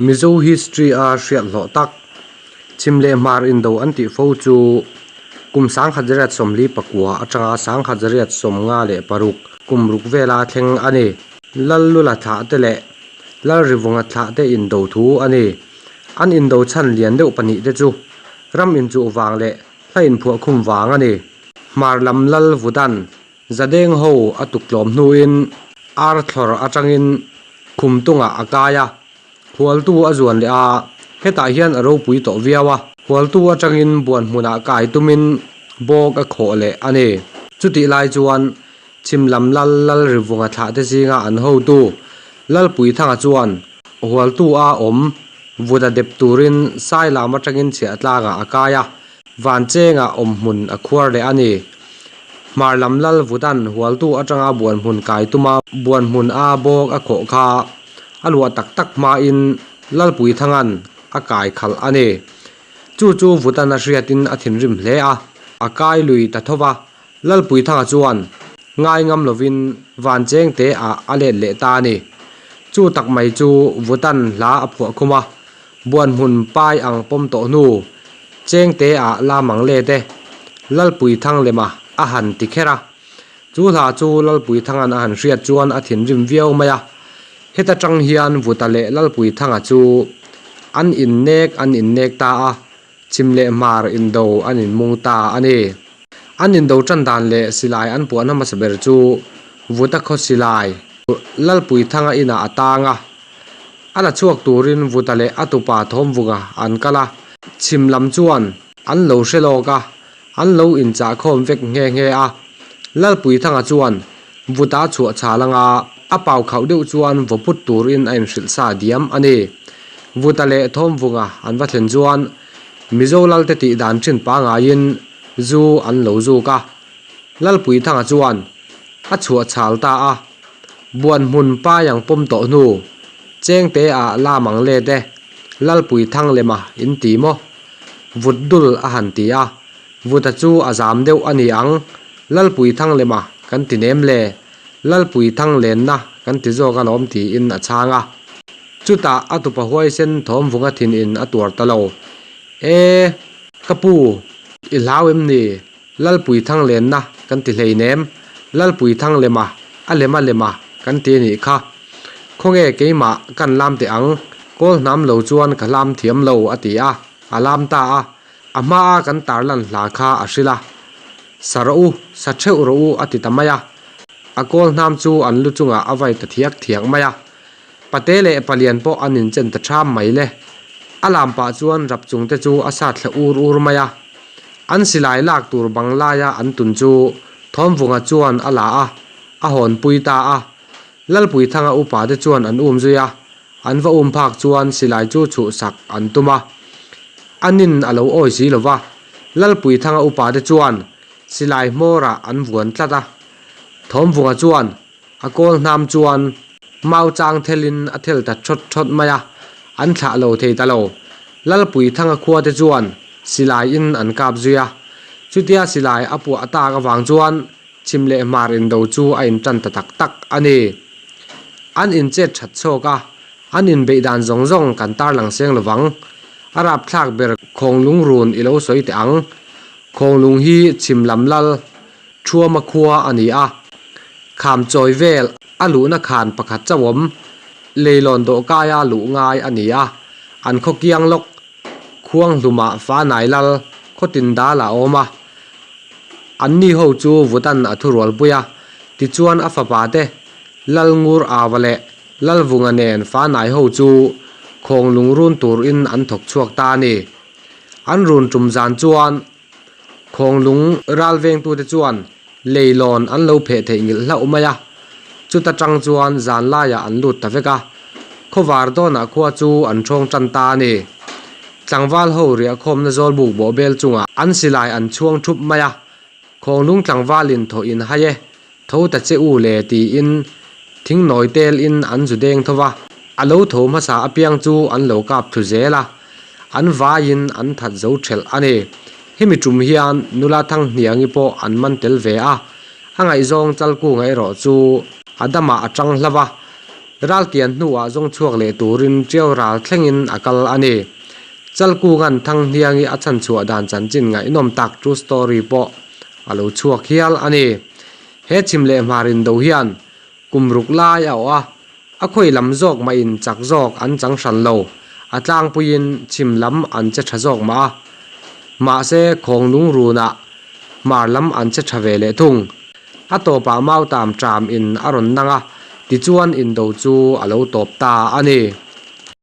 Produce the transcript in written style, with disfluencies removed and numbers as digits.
Mizo history a hriat hlawh tak chhim leh hmar indo an tih fo chu kum 1949 atanga 1956 kum ruk vela thleng a ni. Lallula thlah te leh Lalrivunga thlah te indo thu a ni. An indo chhan lian deuh pahnih te chu ram inchuh vang leh hla inphuah khum vang a ni. Hmar lam Lal Vudan Zadeng ho a tuk tlawm hnuin ar thlawr atangin khum tungah a kai a, hualtu a zuan leh a, hetah hian a ropui tawh viau a. Hualtu atangin buan hmunah kai tumin bawk a khawh leh a ni. Chutih lai chuan chhim lam lal lal rivunga thlah te zinga an hotu Lalpuithanga chuan hualtu a awm vut a dep turin Sailam atangin chhiah tlangah a kai a, Vanchengah awm hmun a khuar leh a ni. Hmar lam lal Vudan hualtu atanga buan hmun kai tuma buan hmun a bawk a khawh kha a luah tak tak hmain Lalpuithanga'n a kai khalh a ni. Chu chu Vudan a hriatin a thinrim hle a, a kai lui ta tho va. Lalpuithanga chuan ngai ngam lovin Vancheng te ah a let leh ta a ni. Chu tak mai chu Vudan hla a phuah khum a, Buan hmun pai ang pawm tawh hnu Chengte ah la mang let e, Lalpui Thang lema a han ti kher a. Chu hla chu Lalpui Thanga'n a han hriat chuan a thinrim viau mai a. Heta tang hian Vuta leh Lalpui Thanga chu an innek an innek ta a, chhim leh hmar indo an inmung ta a ni. An indo tan dan leh silai an puahna hmasa ber chu Vuta khaw silai Lalpui Thanga inah a tang a. A la chhuak turin Vuta leh a tupa Thawmvunga an kal a, chhim lam chuan an lo hre lawk a, an lo inchahkhawm vek nghe nghe a. Lalpuithanga chuan Vuta chhuah chhal anga a pau khauh deuh chuan vaw put turin a inhrilh sa diam a ni. Vuta leh Thawmvunga an va thlen chuan Mizo Lalte tih dan thin pangaiin zu an lo zuk a. Lalpuithanga chuan a chhuah chhal ta a, buan hmun pai ang pawm tawh hnu, chengte ah lam ang let e, Lalpui thang lema in ti maw? Vut dul a han ti a, Vuta chu a zam deuh a ni ang, Lalpui thang lema kan ti nem le, Lalpui thang lenna kan ti zawk alawm tiin a chhang a. Chutah a tupa huaisen thawmvunga thin in a tuar ta lo, E, ka pu, i hlau em ni? Lalpui thang lenna kan ti hleinem, Lalpui thang lema, a lema lema kan ti anih kha. Khawnge keimah kan lam teh ang, kawl hnam lo chuan ka hlam thiam lo a ti a, a lam ta a, a hmaa kan tarlan hla kha a hrilh a. Sa rawh u, sa theuh rawh u a ti ta mai a, a kawl hnam chu an lu chungah a vai ta thiak thiak mai a. Pate leh palian pawh an inchen ta ṭham mai le. A lam pah chuan rap chung te chu a sat thla ur ur mai a. An silai lak tur bang laia an tun chu Thawmvunga chuan a la a, a hawnpui ta a. Lalpuithanga upa te chuan an um zui a, an va um phak chuan silai chu chhuhsak an tum a. A nin a lo awi si lo va, Lalpuithanga upa te chuan silai hmawrah an vuan tlat a. Thawmvunga chuan A kawl hnam chuan mau chang thelin a thel ta thawt thawt mai a, an thlah lo thei ta lo. Lalpui Thanga khua te chuan silai in an kap zui a, chutia silai a puah tak avang chuan chhim leh hmar indo chu a intan ta tak tak a ni. An inchet that chhawk a, an inbeih dan zawng zawng kan tarlang seng lovang. A rapthlak ber Khawnglung run i lo sawi teh ang. Khawnglung hi chhim lam lal Thuama khua a ni a, kham chawi vel a luhna khan pakhat chauh awm, leilawn dawhkaia luh ngai a ni a, an khaw kiang lawk khuang hlumah Fanai lal khawtin dal a awm a, anni ho chu Vutan a thurualpui a, tichuan a fapa te Lalngur Ava leh Lalvunga nen Fanai ho chu khawng lungrun turin an thawk chhuak ta a ni. An run tum zan chuan Khawnglung ral vengtute chuan leilawn an lo pheh theih ngilh hlauh mai a, chuta tang chuan zan laiah an lut ta vek a, khawvar dawnah khua chu an ṭhawng ṭan ta a ni. Tlangval ho riahkhawmna zawlbuk bawhbel chungah an silai an chhuang ṭhup mai a, Khawnglung tlangvalin thaw in hai e, tho ta che u le tiin thingnawi tel in an zu deng tho va, a lo tho hmasa apiang chu an lo kap thlu zel a, an vaiin an that zo thelh a ni. Hemi tum hian nula Thanghniangi pawh an man tel ve a, a ngaihzawng Chalkunga erawh chu a damah a tang hlau a. Ralkian hnuah zawng chhuak leh turin Tiau ral thlengin a kal a ni. Chalkunga'n Thanghniangi a chhanchhuah dan chanchin ngaihnawm tak true story pawh a lo chhuak hial a ni. He chhim leh hmar indo hian kum ruk lai a awh a, a khawi lam zawk mahin chak zawk an chang hran lo, a tlangpuiin chhim lam an che tha zawk mah a. Mahse khawnglung runah hmar lam an che tha ve leh thung. A tawpah Mautam tram in a rawn nang a, tichuan indo chu a lo tawp ta a ni.